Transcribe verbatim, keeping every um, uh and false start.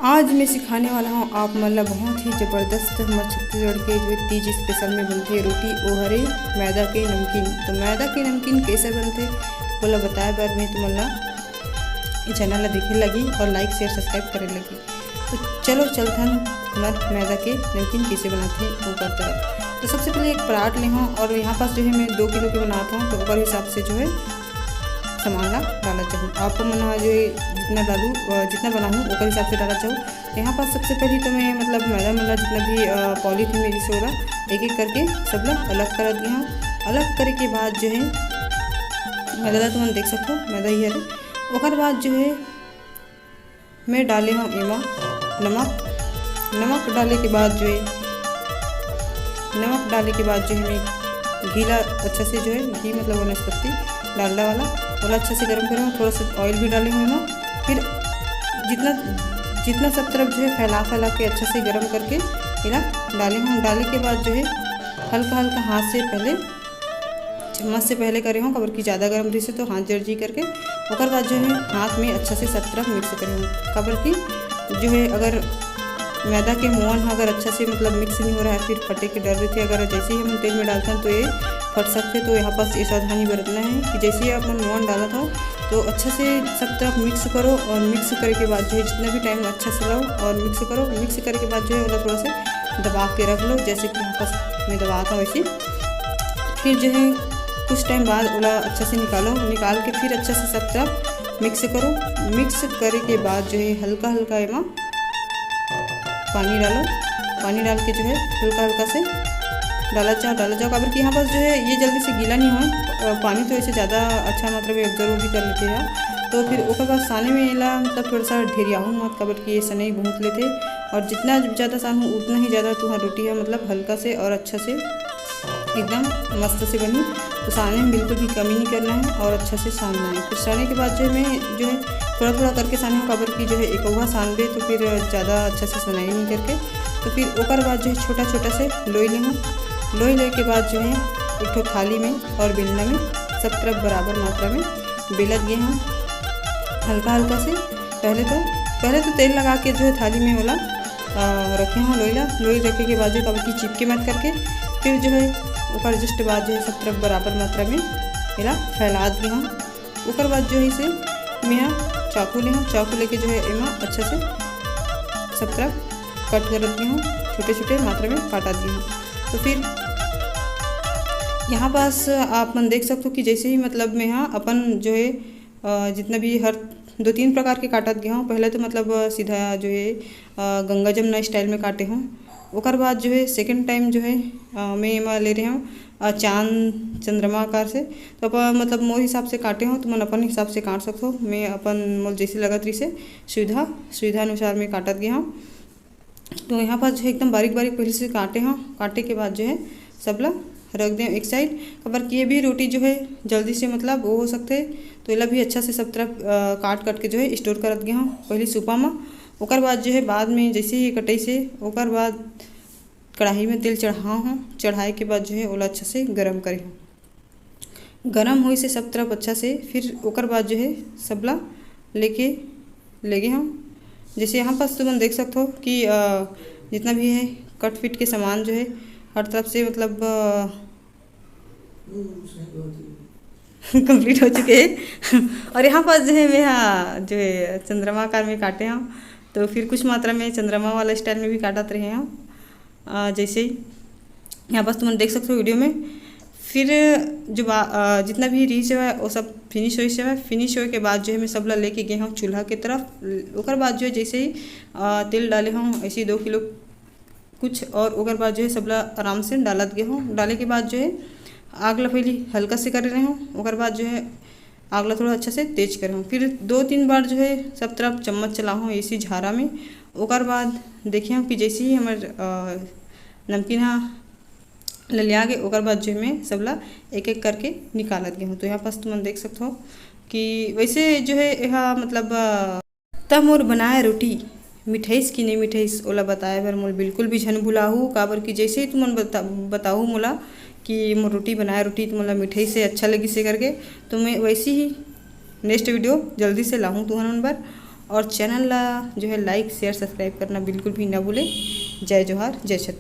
आज मैं सिखाने वाला हूँ आप मन ला बहुत ही जबरदस्त हमर छत्तीसगढ़ के जो तीज स्पेशल में बनथे रोटी, ओ हरे मैदा के नमकीन। तो मैदा के नमकीन कैसे बनथे, ओला बताए बर मैं तुमन ला ये चैनल ला देखे लगी और लाइक, शेयर, सब्सक्राइब करे लगी। तो चलो चलथन हमर मैदा के नमकीन कैसे बनाथे ओकर तरफ। तो सबसे पहले एक परात लेहूँ और यहाँ पास जो है मैं दो किलो के बनात हूँ, तो ओकर हिसाब से जो है सामान ला डालत जाहूँ। आप मन ह जो है जितना डालू, अ, जितना बनाहूँ ओकर हिसाब से डालत जाहूँ। यहाँ पास सबसे पहले तो मैं मतलब मैदा मन ला जितना भी, अ, पॉलीथीन में जैसे हो रहा, एक एक करके सब ला अलग करत गया हूँ। अलग करे के बाद जो है मैदा ला तुमन देख सकथो, मैदा ही हरे। ओकर बाद जो है मैं डाले हूँ एमा नमक। नमक डाले के बाद जो है, नमक डाले के बाद जो है मैं घी ला अच्छा से जो है, घी मतलब वनस्पति डालडा वाला, ओला अच्छा से गर्म करे हूँ। थोड़ा सा ऑयल भी डाले हूँ एमा। फिर जितना, जितना सब तरफ जो है फैला फैला के अच्छा से गर्म करके एला डाले हूँ। डाले के बाद जो है हल्का हल्का हाथ से पहले, चम्मच से पहले करे हूँ, काबर कि ज़्यादा गर्म रहिसे तो हाथ जर जी करके। ओकर बाद जो है हाथ में अच्छा से सब तरफ मिक्स करे हूँ, काबर कि जो है अगर मैदा के मोअन ह अगर अच्छा से मतलब मिक्स नहीं हो रहा है, फिर फटे के डर रहथे। अगर जैसे ही हम तेल में डालथन तो ये फट सकथे। तो यहाँ पास ये सावधानी बरतना है कि जैसे ही आप मन मोअन डालत हो तो अच्छा से सब तरफ मिक्स करो और मिक्स करे के बाद जो है जितना भी टाइम अच्छा से लाओ और मिक्स करो। मिक्स करे के बाद जो है ओला थोड़ा सा दबा के रख लो, जैसे कि यहाँ पास मैं दबात हूँ वैसे। फिर जो है कुछ टाइम बाद ओला अच्छा से निकालो, निकाल के फिर अच्छा से सब तरफ मिक्स करो। मिक्स करे के बाद जो है हल्का हल्का एमा पानी डालो, पानी डाल के जो है हल्का हल्का से डाला जाओ, डाला जाओ, काबर कि यहाँ पास जो है ये जल्दी से गीला नहीं हो। अ, पानी तो ऐसे ज़्यादा अच्छा मात्रा में एब्जॉर्ब भी कर लेते हैं। तो फिर ओकर बाद साने में एला मतलब थोड़ा सा ढेरियाहू मत, काबर कि ये सनई भूंज लेते, और जितना ज़्यादा सानहू उतना ही ज़्यादा तुहार रोटी है मतलब हल्का से और अच्छा से एकदम मस्त से बनी। तो साने में बिल्कुल भी कमी नहीं करना है और अच्छा से सानना है। फिर साने के बाद जो है मैं जो है थोड़ा थोड़ा करके साने हूँ, काबर कि जो है एकौहा सानबे तो फिर ज़्यादा अच्छा से सनाई नहीं करके। तो फिर ओकर बाद जो है छोटा छोटा से लोई लेहूँ। लोई ले के बाद जो है एक ठो थाली में और बेलना में सब तरफ बराबर मात्रा में बेलत गे हूँ हल्का हल्का से। पहले तो, पहले तो तेल लगा के जो है थाली में ओला, अ, रखे हूँ लोई ला। लोई रखे के बाद जो है काबर कि चिपके मत करके, फिर जो है ओकर जस्ट बाद जो है सब तरफ बराबर मात्रा में एला फैला दिए हूँ। ओकर बाद जो है इसे मैं चाकू ले हूँ, चाकू लेके जो है एमा अच्छा से सब तरफ कट कर दिए हूँ, छोटे छोटे मात्रा में काटा दिए हूँ। तो फिर यहाँ पास आप मन देख सकते हो कि जैसे ही मतलब मैं यहाँ अपन जो है, अ, जितना भी हर दो तीन प्रकार के काटत गए हूँ। पहले तो मतलब सीधा जो है, अ, गंगा जमुना स्टाइल में काटे हूँ। ओकर बाद जो है सेकंड टाइम जो है, अ, मैं एमा ले रहे हूँ, अ, चांद चंद्रमा आकार से। तो अब मतलब मोर हिसाब से काटे हूँ, तो मन अपन हिसाब से काट सकते हो। मैं अपन मोर जैसे लगत रही से सुविधा, सुविधा अनुसार मैं काटत गया हूँ। तो यहाँ पर जो है एकदम बारीक बारीक पहले से काटे हूँ। काटे के बाद जो है सबला रख दें एक साइड, काबर कि ये भी रोटी जो है जल्दी से मतलब वो हो सकते। तो एला भी अच्छा से सब तरफ, अ, काट काट के जो है स्टोर करत गए हूँ पहले सूपा में। ओकर बाद जो है बाद में जैसे ही कटाई से ओकर बाद कढ़ाई में तेल चढ़ा हूँ। चढ़ाए के बाद जो है ओला अच्छा से गरम करे हूँ। गरम होई से सब तरफ अच्छा से, फिर ओकर बाद जो है सबला लेके लेगे हूँ। जैसे यहाँ पास तुमन देख सकते हो कि, अ, जितना भी है कट फिट के सामान जो है हर तरफ से मतलब, अ, कंप्लीट हो चुके हैं। और यहाँ पास जो है मैं, हाँ, जो है चंद्रमा आकार में काटे हूँ। तो फिर कुछ मात्रा में चंद्रमा वाला स्टाइल में भी काटत रहे हूँ, अ, जैसे ही यहाँ पास तुमन देख सकते हो वीडियो में। फिर जो बा-, अ, जितना भी रीच है वो सब फिनिश होई से, फिनिश होए के बाद जो है मैं सबला लेके गए हूँ चूल्हा के तरफ। ओकर बाद जो है जैसे ही, अ, तेल डाले हूँ ऐसे ही दो किलो कुछ, और ओकर बाद जो है सबला आराम से डालत गए हूँ। डाले के बाद जो है आग ला पहले हल्का से करे रहे हूँ, ओकर बाद जो है आग ला थोड़ा अच्छा से तेज करे हूँ। फिर दो तीन बार जो है सब तरफ चम्मच चला हूँ इसी झारा में। ओकर बाद देखे हूँ कि जैसे ही हमर, अ, नमकीन हा ललिया गे, ओकर बाद जो मैं सबला एक एक करके निकालत गए हूँ। तो यहाँ पास तुमन देख सकते हो कि वैसे जो है यहाँ मतलब, अ, त मोर बनाए रोटी मिठाइस कि नहीं मिठाइस, ओला बताए बर मोला बिल्कुल भी झन भुलाहू, काबर कि जैसे ही तुमन बता-, बताहू मोला कि मोर रोटी बनाए रोटी तुमन ला मिठाइस अच्छा लगिस हे करके, तो मैं वैसे ही नेक्स्ट वीडियो जल्दी से लाहूँ तुहन मन बर। और channel ला जो है like, share, subscribe करना बिल्कुल भी ना भूलें। जय जोहार, जय छत्तीसगढ़।